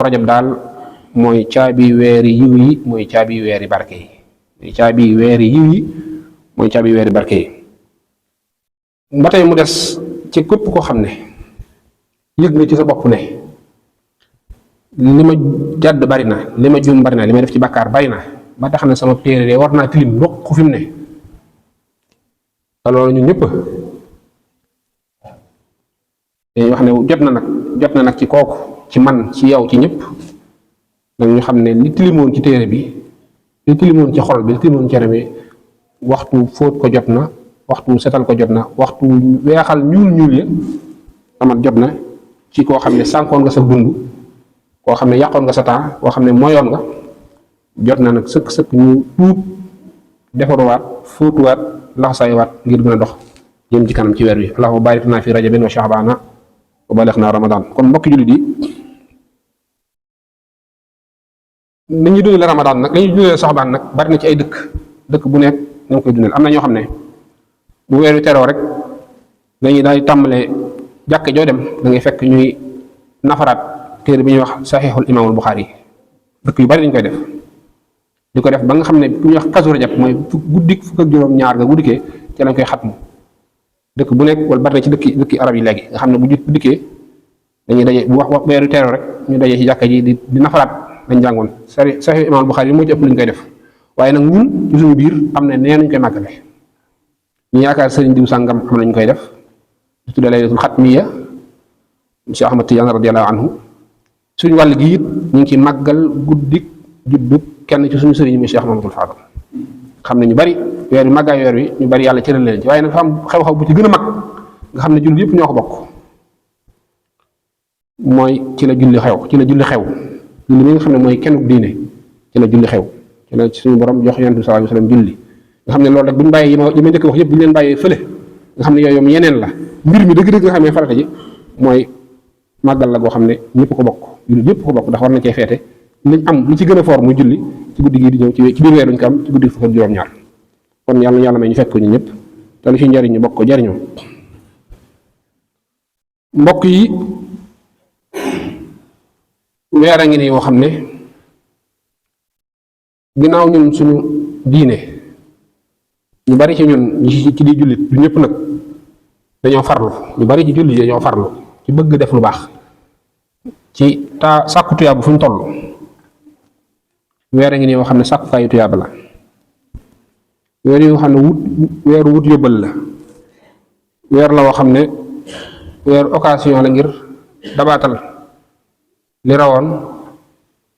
rajab daal mooy caabi weeri yiw yi mooy caabi weeri barke yi mooy caabi weeri yiw yi mooy caabi weeri barke yi ba tey mu des ci képp koo xam ne yëg nga ci sa bopp ne li ma jàdd bari na li ma juum bari na li ma def ci bàkkaar bari na ba tax na sama téere de war naa tilim ndox ku fi mu ne te loolu ñun ñëpp dañuy wax ne jot na nag ci kooku ci man ci yow ci ñëpp nag ñu xam ne li tilimoon ci téere bi li tilimoon ci xol bi li tilimoon ci yaram bi waxtu fóot ko jot na waxtu setal ko jot na waxtu weexal ñuul ya amat jot na ci koo xam ne sànkoon nga sa dund koo xam ne yàqoon nga sa temps koo xam ne moyoon nga jot na nag sëkk ñu tuub defaruwaat fóotuwaat laxasaayiwaat ngir mën a dox jëm ci kanam ci weer wi allahumma barik lana fi rajabin wa sha'bana wa balighna ramadan kon mbokki jullit yi ni ñuy dundale ramadan nag li ñuy dundale sha'ban nag bari na ci ay dëkk bu nekk ñu ngi koy dundal am na ñoo xam ne bu weer wi teroo rek dañuy daal di tàmbalee jàkk joo dem da ngay fekk ñuy nafaraat téere bi ñuy wax saxiixul imaamul Buxaari dëkk yu bari dañ koy def di ko def ba nga xam ne bu ñuy wax kazu rajab mooy guddik fukk ak juróom-ñaar nga guddikee ci lañ koy xatmu dëkk bu nekk wala bari na ci dëkki arab yi léegi nga xam ne bu dikkee dañuy daje bu wax weeru teroo rek ñu daje ci jàkka ji di nafaraat lañ jàngoon saxiixul imaamul Buxaari yi moo ci ëpp luñ koy def waaye nag ñun ci suñu biir am na nee nañ koy màggale ñu yaakaar sëriñ diw sàngam am nañ koy def di tuddee laylatul xatmiya Cheikh Ahmad Tidiane radiyallahu anhu suñu wàll gi it ñu ngi ci màggal guddik juddub kenn ci suñu sëriñ mi Cheikh Mamadou Fadal xam ne ñu bari weer wi màggaay weer wi ñu bari yàlla cëral leen ci waaye nag dafa am xew-xew bu ci gën a mag nga xam ne julli yëpp ñoo ko bokk mooy ci la julli xew julli mi nga xam ne mooy kenn diine ci la julli xew ci la suñu borom jox yonent bi sallallahu alayhi wasallam julli nga xam ne loolu rek bu ñu bàyyee yi ma njëkk wax yëpp bu ñu leen bàyyee fële nga xam ne yooyu yeneen la mbir mi dëgg-dëgg nga xam ne farata ji mooy màggal la goo xam ne ñëpp ko bokk julli ñëpp ko bokk ndax war na cee feete liñ am li ci gën a foor muy julli ci guddi gii di ñëw ci biir weer duñ ko am ci guddi fukk ak juróom-ñaar kon yàlla may ñu fekk ko ñu ñëpp te lu ci njariñ ñu bokk ko jariñoo mbokk yi weer a ngi nii yoo xam ne ginnaaw ñun suñu diine ñu bari ci ñun ci di jullit du ñëpp nag dañoo farlu ñu bari ci jullit dañoo farlu ci bëgg def lu baax ci sàkku tuyaaba fu ñu toll weer a ngi nii yoo xam ne sàkkukaayu tuyaaba la weer yoo xam ne weeru wut yóbbal la weer la woo xam ne weer occasion la ngir dabaatal li rawoon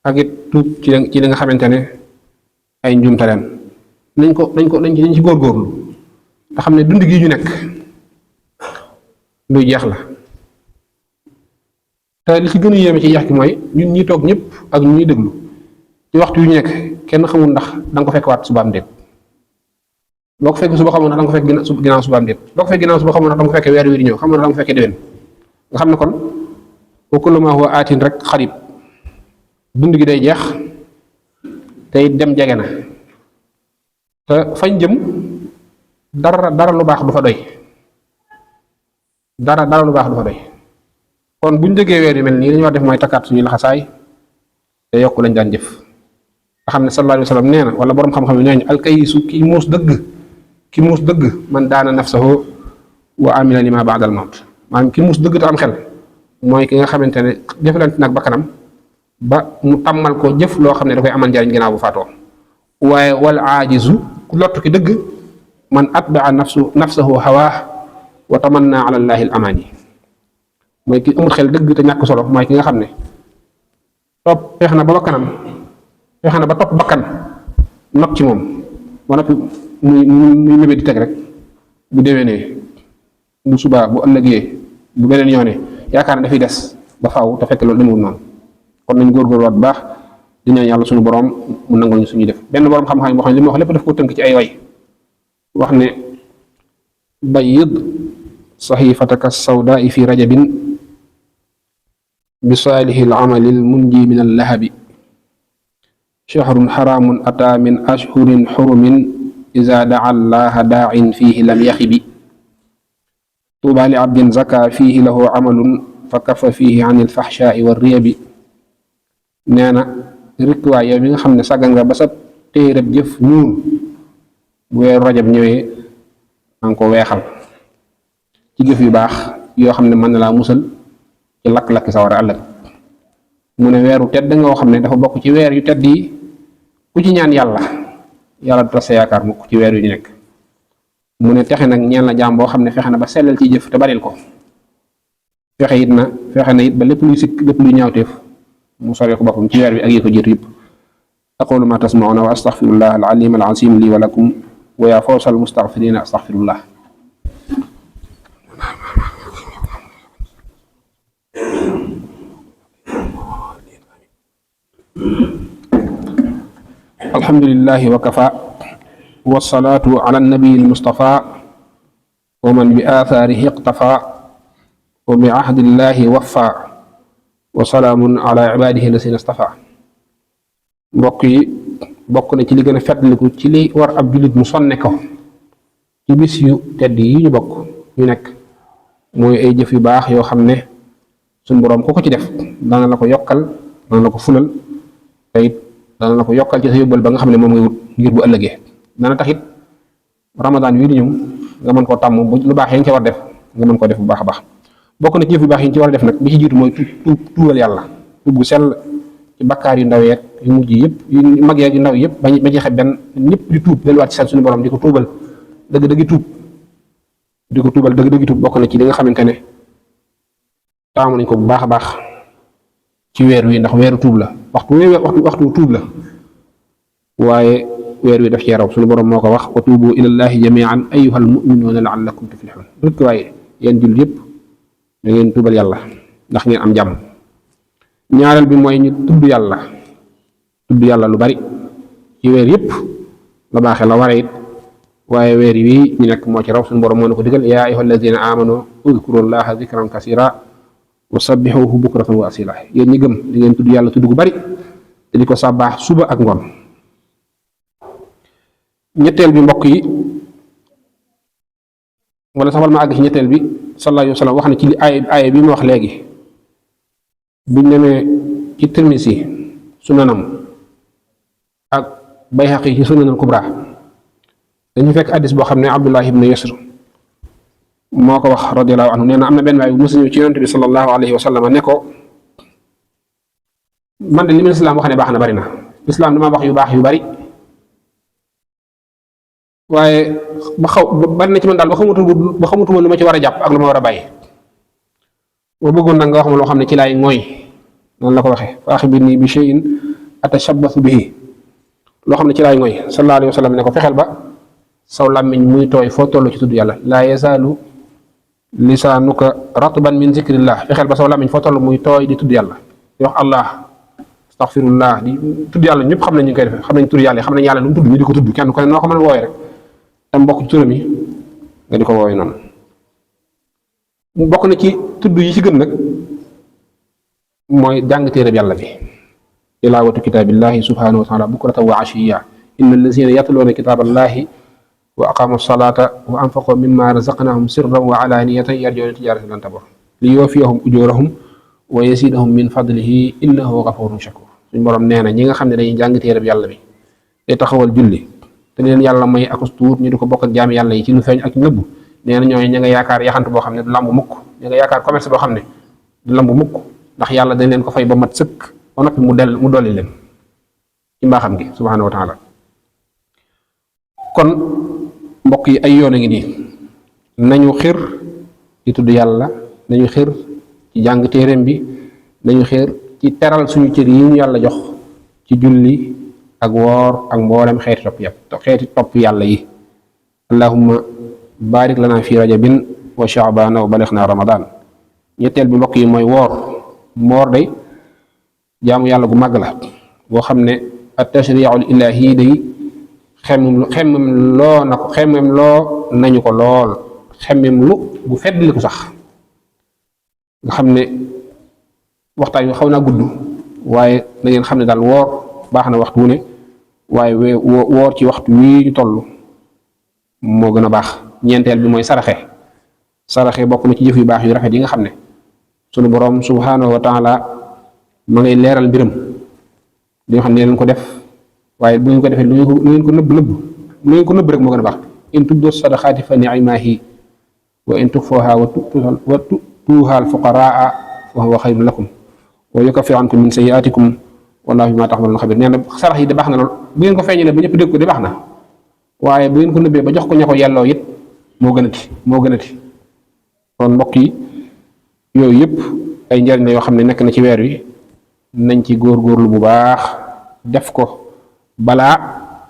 ak it tuub ci li nga xamante ne ay njuumte leen nañ ci góorgóorlu te xam ne dund gi ñu nekk luy jeex la te li ci gën a yéeme ci jeex gi mooy ñun ñi toog ñëpp ak ñu ñuy déglu ci waxtu yu ñu nekk kenn xamul ndax da nga ko fekk waat subaam déet boo ko fekk suba xamul ndax da nga ko fekk ginnaaw subaam déet boo ko fekk ginnaaw suba xamul ndax da nga ko fekkee weer wi di ñëw xamul ndax da nga ko fekkee déwén nga xam ne kon wa kullu maa huwa aatin rek xarib dund gi day jeex tey dem jege na te fañ jëm dara lu baax du fa doy dara lu baax du fa doy kon buñ jógee weer yu mel nii li ñu war def mooy takkaat suñuy laxasaay te yokk lañ daan jëf nga xam ne sallallahu alayhi wa sallam nee na wala borom xam-xam yi nee nañu alkayisu ki muus dëgg man daana nafsahu wa amila lima ba'dal mawt maanaam ki muus dëgg te am xel mooy ki nga xamante ne jëflante nag bakkanam ba mu tàmmal ko jëf loo xam ne da koy amal njariñ ginnaaw bu faatoo waaye wal aajizu ku lottu ki dëgg man atbaa nafsahu hawaa wa tamanna ala llahi al amaani mooy ki amul xel dëgg te ñàkk solo mooy ki nga xam ne feex na ba topp bakkan not ci moom ba noppi muy mébét di teg rek bu déwénee bu subaa bu ëllëgee bu beneen yoone yaakaar ne dafay des ba faaw te fekk loolu demewul noonu kon nañ góorgóorluwaat bu baax di ñaan yàlla suñu borom mu nangul ñu suñuy def benn borom xam-xam boo xam ne li ma wax lépp daf ko tënk ci ay way wax ne bayyid saxiifataka sawdaa fi rajabin bi saalihi al-amali al-munji min al-lahabi shahrun xaraamun ataa min ashhurin xurumin iza daa allaha daa'in fiihi lam yaxibi tuuba li abdin zaka fiihi lahu amalun fa kafa fiihi an al-faxshaa'i wa riyabi nee na rikk waay yow mi nga xam ne sàggan nga ba sa téereb jëf ñuul bu weeru rajab ñëwee anga ko weexal ci jëf yu baax yoo xam ne mën na laa musal ci lakk-lakk sawara ëllëg mu ne weeru tedd nga woo xam ne dafa bokk ci weer yu tedd yi ku ci ñaan yàlla du tas sa yaakaar mukk ci weer yu ñu nekk mu ne texe nag ñeel na jaam boo xam ne fexe na ba sellal ci jëf te baril ko fexe na it ba lépp luy sikk lépp luy ñaawteef mu sori ko boppam ci weer bi ak yi ko jiitu yëpp aqulu ma tasmauna wa astaghfirullah al-alim al-azim li wa lakum wa ya fawsal mustaghfirina astaghfirullah alhamdulillahi wa kafa wasalaatu ala nabiyi almustafa wa man bi aathaarihi iqtafa wa bi ahdillahi waffa wa salaamun ala ibaadihi lasina stafa mbokk yi bokk na ci li gën a fàttaliku ci li war ab jullit mu sonne ko ci bis yu tedd yi ñu bokk ñu nekk mooy ay jëf yu baax yoo xam ne suñ boroom ku ko ci def dana la ko yokkal dana la ko fulal te it dana la ko yokkal ci sa yóbbal ba nga xam ne moom ngay wut ngir bu ëllëgee dana tax it ramadaan wii di ñëw nga mën koo tàmm bu lu baax yi nga ci war def nga mën koo def bu baax a baax bokk na ci jëf yu baax yi ñu ci war a def nag bi ci jiitu mooy tuubal yàlla tuub gu sell ci bakkaar yu ndaw yeeg yu mujj yëpp yu mag yeeg yu ndaw yëpp bañ ci xeb benn ñëpp di tuub delluwaat ci seen suñu borom di ko tuubal dëgg-dëggi tuub bokk na ci li nga xamante ne taamu nañ ko bu baax a baax ci weer wi ndax weeru tuub la waxtu tuub la waaye weer wi daf cee raw suñu borom moo ko wax wa tuubu ilallahi jamian ayyuhal muminuuna laallakum tuflixuun rek waaye yéen jullit yëpp da ngeen tuubal yàlla ndax ngeen am jàmm ñaareel bi mooy ñu tudd yàlla lu bari ci weer yëpp la baaxee la waree it waaye weer wi ñu nekk moo ci raw suñu borom moo na ko digal yaa ayyuhal lazina amanu udkurullaha zikran kasira wa sabbixuhu bukratan wa asila yéen ñi gëm di ngeen tudd yàlla tudd gu bari te di ko sàbbaax suba ak ngoon ñetteel bi mbokk yi wala sax wala ma àgg ci ñetteel bi sallallahu alayhi wa sallam wax na ci li aaya bi mu wax léegi buñ demee ci Tirmisi sunanam ak Bayhaqi ci sunanal kubra dañu fekk addis boo xam ne Abdullah ibn Yasr moo ko wax radiyallahu anhu nee na am na benn waay bu mos a ñëw ci yonent bi sallallahu alayhi wa sallam ne ko man de li ma lislaam wax ne baax na bari na lislaam dama wax yu baax yu bari waaye bari na ci man daal ba xamutuma lu ma ci war a jàpp ak lu ma war a bàyyi ma bëggoon nag nga wax ma loo xam ne ci laay ngooy noonu la ko waxee fa axbirnii bi shay'in atashabbathu bihi loo xam ne ci laay ngooy sallallahu alayhi wa sallam ne ko fexeel ba saw làmmiñ muy tooy foo toll ci tudd yàlla laa yazaalu lisaanuka ratban min zikrillah fexeel ba saw làmmiñ foo toll muy tooy di tudd yàlla di wax allah astaghfirullah di tudd yàlla ñëpp xam nañ ñu koy defee xam nañ tudd yàlla xam nañ yàlla lu mu tudd ñu di ko tudd kenn ku ne noo ko mën a wooye rek tam bokk ci turam yi nga di ko wooye noonu mu bokk na ci tudd yi ci gën nag mooy jàng téereb yàlla bi tilaawatu kitaabillahi subhanahu wa taala bukratan wa ashiya inna allazina yatluuna kitaaballahi wa aqaamu salata wa anfaqu mimma razaqnahum sirran wa alaaniyatan yarjuuna tijaaratan lan tabur li yuwaffiyahum ujurahum wa yasidahum min fadlihi innahu gafurun shakur suñ borom nee na ñi nga xam ne dañuy jàng téereb yàlla bi day taxawal julli te leen yàlla may akus tuut ñu di ko bokk ak jaami yàlla yi ci lu feeñ ak nëbb nee na ñooñu ña nga yaakaar yaxant boo xam ne du lamb mukk ña nga yaakaar commerce boo xam ne du lamb mukk ndax yàlla dañ leen ko fay ba mat sëkk ba noppi mu dolli leen ci mbaaxam gi subhanahu wa taala kon mbokk yi ay yoon a ngi nii nañu xir ci tudd yàlla nañu xir ci jàng téeréem bi nañu xir ci teral suñu cër yi ñu yàlla jox ci julli ak woor ak mboolem xeeti topp yàlla yi allahumma barik lana fi rajabin wa sha'bana wa balixna ramadan ñetteel bi mbokk yi mooy woor day jaamu yàlla gu màgg la boo xam ne at tashri'ul ilahi day xemmem loo nañu ko lool xemmem lu bu feddliku sax nga xam ne waxtaan wi xaw naa gudd waaye na ngeen xam ne daal woor baax na waxtu wu ne waaye woor ci waxtu wii ñu toll moo gën a baax ñeenteel bi mooy saraxe bokk na ci jëf yu baax yu rafet yi nga xam ne sunu borom subhanahu wa taala ma ngay leeral mbiram li nga xam ne leen ko def waaye bu ngeen ko defee lu ngeen ko nëbb lu ngeen ko nëbb rek moo gën a baax in tubdu sadaqaati fa ni'mahi wa in tuxfuha wa tu'tuha al-fuqaraa fa huwa xayrun lakum wa yukaffiru ankum min sayyi'aatikum wallaahu bimaa ta'maluuna xabiir. nee na sarax yi de baax na lool bu ngeen ko feeñalee ba ñëpp dégg ko de baax na waaye bu ngeen ko nëbbee ba jox ko ña ko yelloo it moo gën a ti kon mbokk yi yooyu yëpp ay njariñ la yoo xam ne nekk na ci weer wi nañ ci góorgóorlu bu baax def ko balaa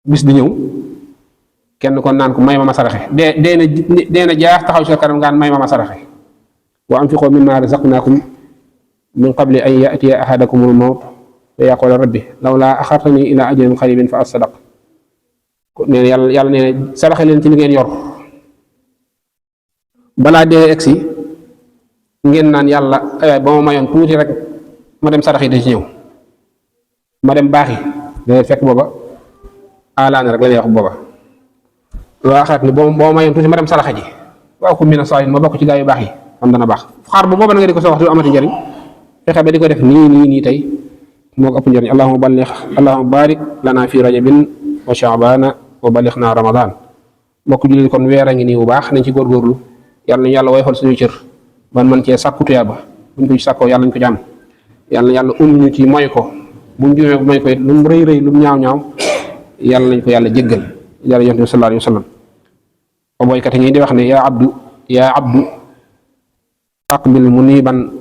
bis di ñëw kenn kon naan ko may ma saraxe dee na jaax taxaw si kanam ngaan may ma saraxe wa anfiqu mimmaa razaqnaakum min qabli an ya'tiya ahadakumul mawt fa yaqula rabbi lawlaa axartanii ilaa ajalin qariibin fa asaddaq nee na yàlla nee na saraxe leen ci li ngeen yor balaa dee egsi ngeen naan yàlla ay ba ma mayoon tuuti rek ma dem sarax yi da ci ñëw ma dem baaxi day fekk booba alaana rek la ñuy wax booba waa xarat ni boo ma mayoon tuuti ma dem saraxa ji waaw ku mina saalihiin ma bokk ci gaa yu baax yi am dana baax xaar ba booba na nga di ko soo wax du amati njëriñ fexe ba di ko def nii tey moo ko ëpp njëriñ allahumma barik lana fi rajabin wa sha'bana wa balixna ramadan mbokk jullit kon weer a ngi nii bu baax nañ ci góorgóorlu yàlla nañu yàlla woyofal suñu cër ban man cee sàkku tuyaaba buñ ko ci sàkkoo yàlla nañ ko jàmm yàlla ñu ci moy ko buñ juumee bu moy ko it lu mu rëy lu mu ñaaw yàlla nañ ko yàlla jéggal yàlla yonent bi sallallahu alayhi wa sallam ba boykat yi di wax ne yaa abdu aqbil muniban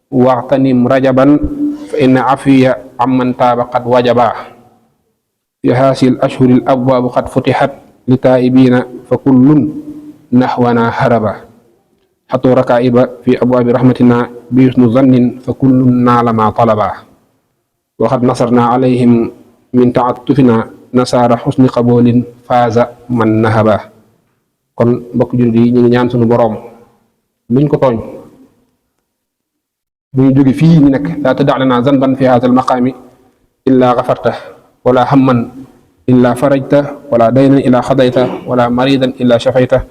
waxtanim rajaban fa inna afiya amman taaba qad wajaba fi haasil ashhuril abwaabu qad futixat li taa'ibiina fa kullun naxwana haraba xatu rakaiba fi abwaabi rahmatina bi husni zannin fa kullun naala ma talaba wa qad nasarna alayhim min taatufina nasaara xusni qaboolin faaza man nahaba kon mbokk jullit yi ñu ngi ñaan sunu boroom luñ ko tooñ bu ñu jóge fii ñu nekk laa tadaa lana zanban fi haazal maqaami illaa gafarta wala hamman illaa farajta wala daynan illaa xadayta wala maridan illaa shafayta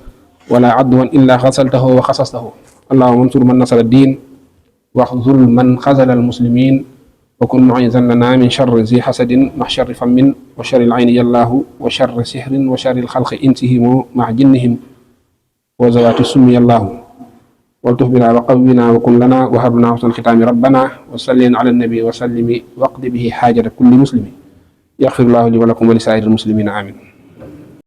wala adwan illaa xasaltahu wa xasastahu allahumma ansur man nasara diin waxzul man xazala almuslimin wa kun muizan lana min charri zi xasadin ma charri fammin wa charri alayni yallaahu wa charri sihrin wa charri alxalqi insihimu ma jinnihim wa zawaati summi yallaahu waltuf bina wa qawwina wa kun lana wa hab lana husnal xitaami rabbana wa sallin ala nabi wa sallimi waqdi bihi xaajata kulli muslimi yaxfirullahu li wa lakum wa li saa'iril muslimina amin